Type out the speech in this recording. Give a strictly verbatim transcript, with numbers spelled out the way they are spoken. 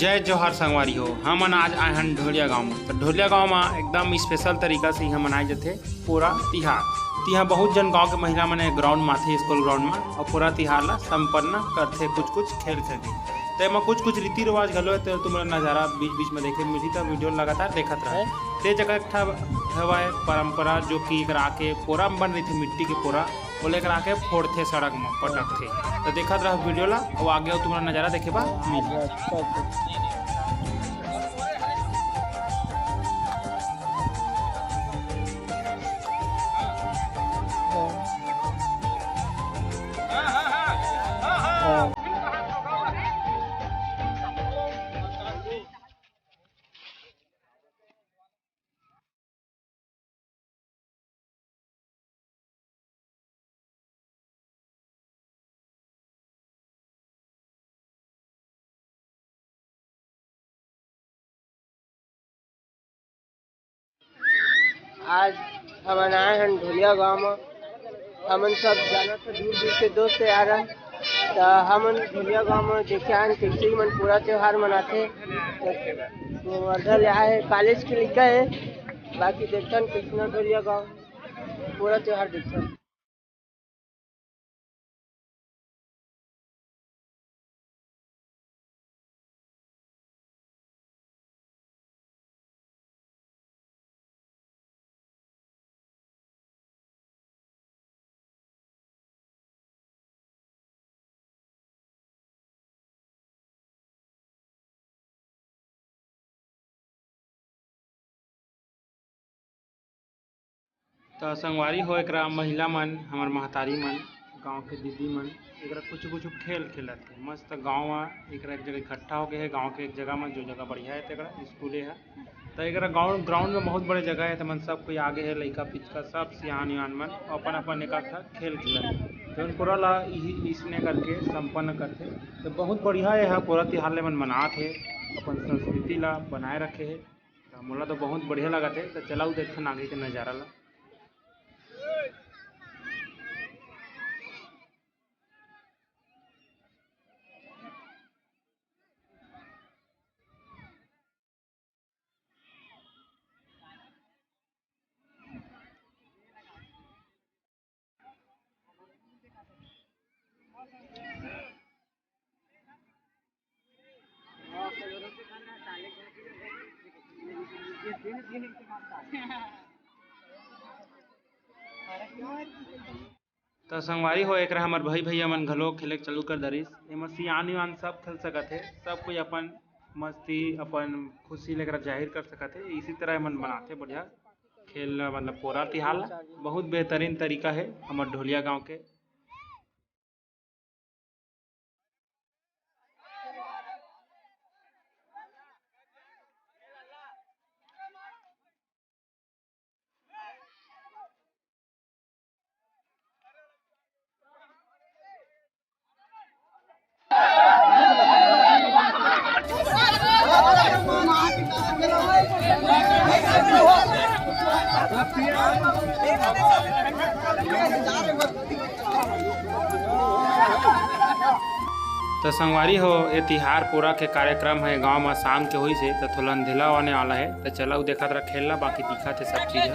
जय जोहार संगवारी हो, हमन आज आए हन ढोलिया गांव में। तो ढोलिया गांव में एकदम स्पेशल तरीका से इहाँ मनाए जाथे पोरा तिहार। तिहाँ बहुत जन गांव के महिला मन ग्राउंड में आथे, स्कूल ग्राउंड में, और पोरा तिहार ला संपन्न करथे कुछ कुछ खेल खेल के। तो एमा कुछ कुछ रीति रिवाज घलो हे, तो तुमन ला नजारा बीच बीच में देखे मिलही, तो वीडियो लगातार देखत रहे। ते जगह एक ठा हवय परंपरा, जो कि एकरा आके पोरा में बन रहिथे, मिट्टी के पोरा, ओला एकरा आके फोड़थे, सड़क में पटकथे। तो देखत रहो वीडियो ला, अउ आगे अउ तुमन ला नजारा देखे बर मिलही। आज हमन आए हन ढोलिया गांव म। हमन सब जानत हन, दूर दूर से दोस्त यार हन। त हमन ढोलिया गांव म देखे आए हन, कइसे मन पूरा त्योहार मनाथे। त वर्धा ले आए हे, कॉलेज के लइका हे, बाकी देखथन कइसना ढोलिया गांव पूरा त्योहार देखथन। त संगवारी हो, एकरा महिला मन, हमर महतारी मन, गांव के दीदी मन, एकरा कुछ कुछ खेल खेलत हे। मस्त गांव आ एकरा एक जगह इकट्ठा हो गए हे, गांव के एक जगह म, जो जगह बढ़िया हे तेकरा स्कूले हे। त एकरा गांव, ग्राउंड में बहुत बड़े जगह हे, त मन सब कोई आगे हे, लइका पिचका सब सियान उयान मन अपन अपन एक आध खेल खेलत हे। जौन पोरा ला इही इसने करके संपन्न करथे। त बहुत बढ़िया ये ह, पोरा तिहार ले मन मनात हे, अपन संस्कृति ला बनाए रखे हे। त मोला तो बहुत बढ़िया लगत हे। त चला देखथन आगे के नजारा ला। त संगवारी हो, एकरा हमर भाई भैया मन घलो खेले के चालू कर दरिस। एमा सियान उयान सब खेल सकत हे, सब कोई अपन मस्ती, अपन खुशी लेकर जाहिर कर सकत हे। इसी तरह एमन मनाथे बढ़िया खेल, मतलब पोरा तिहार ला। बहुत बेहतरीन तरीका हे हमर ढोलिया गांव के। त संगवारी हो, ए तिहार पूरा के कार्यक्रम हे गांव म शाम के होइस हे, त थोला अंधेला होने वाला हे। त चला, उ देखत रह खेल ला, बाकी दिखत हे सब चीज ह।